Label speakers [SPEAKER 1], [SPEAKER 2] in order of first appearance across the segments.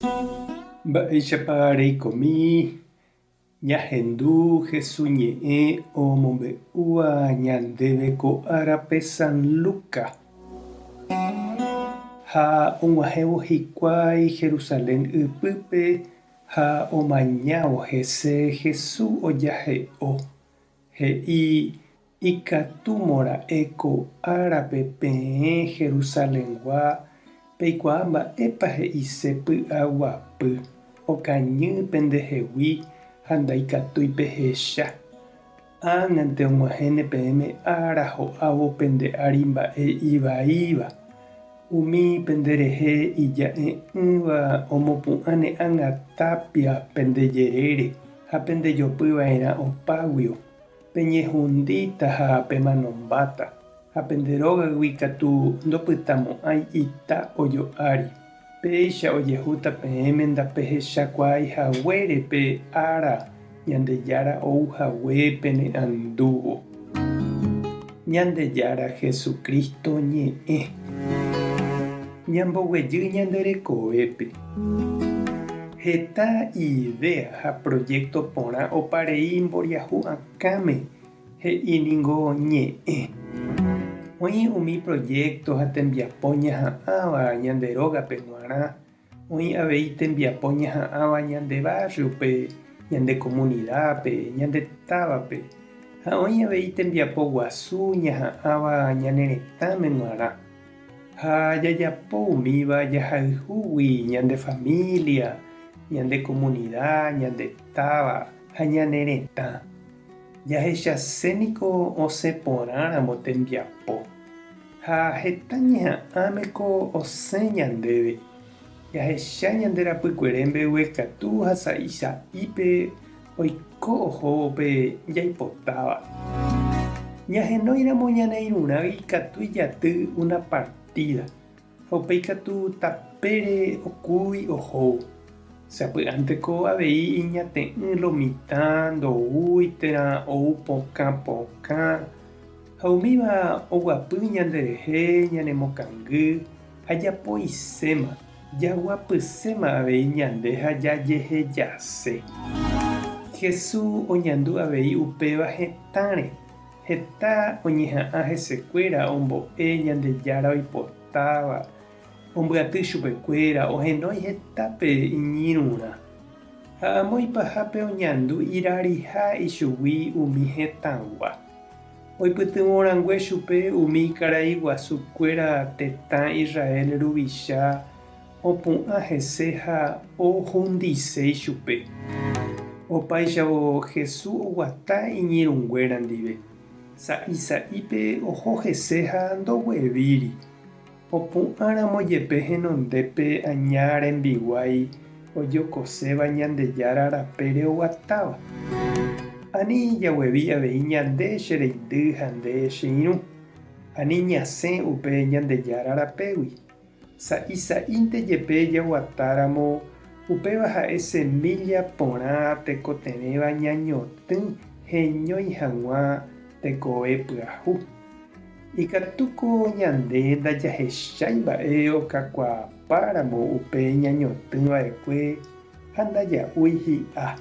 [SPEAKER 1] Mba'éichapa reikomi ñahendu Hesu ñe'ẽ omombe'úva ñandéve ko árape San Luca. Ha og̃uahẽvo hikuái Jerusalén ypýpe ha omañávo hese Hesu ojahe'o, he'i Ikatúmora'e ko árape peẽ Jerusalengua peikuaa mba'épa he'ise py'aguapy, okañy pendehegui ha ndaikatúi pehecha. Ág̃ante og̃uahẽne peẽme ára ho'ávo pende ári mba'e ivaíva, umi penderehe ija'e'ỹva omopu'ãne ág̃a tápia pende jerére ha pendejopyva'erã opáguio. Peñehundíta ha pemanombáta, ha pende rógagui katu ndopytamo'ãi ita ojo'ári. Péicha ojehúta peẽme ndapehechakuaái haguére pe ára Ñandejára ou hague pene andúvo. Ñandejára Jesucristo ñe'ẽ. Ñamboguejy ñande rekovépe. Heta idea ha proyecto porã oparei mboriahu akãme he'i ningo ñe'ẽ. Oĩ umi proyecto ha tembiapo ñaha'ãva ñande rógape g̃uarã, oĩ avei tembiapo ñaha'ãva ñande barrio-pe, ñande comunidad-pe, ñande távape, ha oĩ avei tembiapo guasu ñaha'ãva ñane retãme g̃uarã. Ha jajapo umíva jahayhúgui ñande familia, ñande komunida, ñande táva ha ñane retã. Jahechase niko osẽ porãramo tembiapo. Ha heta ñeha'ãmeko osẽ ñandéve. Jahecha ñande rapykuere mbeguekatu ha sa'i sa'ípe oiko ohóvo pe jaipotáva. Ñahenóiramo ñane irũrã ikatu ijaty una partída, ha upéi katu tapére okúi ohóvo. Sapy'ánteko avei iñate'ỹ lo mitã ndoúi térã ou pokã pokã, ha umíva oguapy ñanderehe ñanemokangy ha japoiséma. Jaguapyséma avei ñande ha jajehejase. Jesús oñandu avei upéva hetãre. Heta oñeha'ã hesekuéra ombo'e Ñandejára oipotáva, ombyaty chupekuéra, ohenói hetápe iñirũrã. Ha amo ipahápe oñandu irariha ichugui umi hetãgua. Oipytyvõ rangue chupe umi karai guasu kuéra tetã Israel ruvicha opu'ã hese ha ohundise ichupe. Opáichavo Jesús oguata iñirũnguéra ndive, sa'i sa'ípe oho hese ha ndoguevíri. Opu'ã ramo jepe henondépe aña rembiguái ojokoséva Ñandejára rapére oguatáva. Ani jaguevi avei ñande che reindy ha nde che irũ, ani ñasẽ upe Ñandejára rapégui. Sa'i sa'ínte jepe jaguatáramo, upéva ha'e semílla porã tekotevẽva ñañotỹ heñói hag̃ua tekove pyahu. Ikatúko ñande ndajahechái mba'e okakuaapáramo upe ñañotỹ va'ekue ha ndaja'úi hi'a.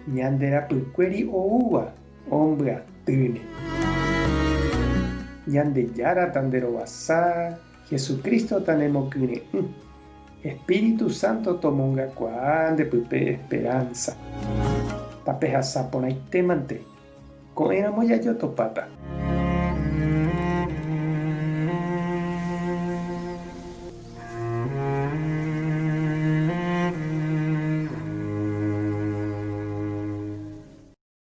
[SPEAKER 1] Ñande rapykuéri oúva ombyatýne. Ñandejára tanderovasa, Jesucristo tanemokyre'ỹ, Espíritu Santo tomongakuaa nde pype esperanza. Tapehasa porãitémante. Ko'ẽramo jajotopáta.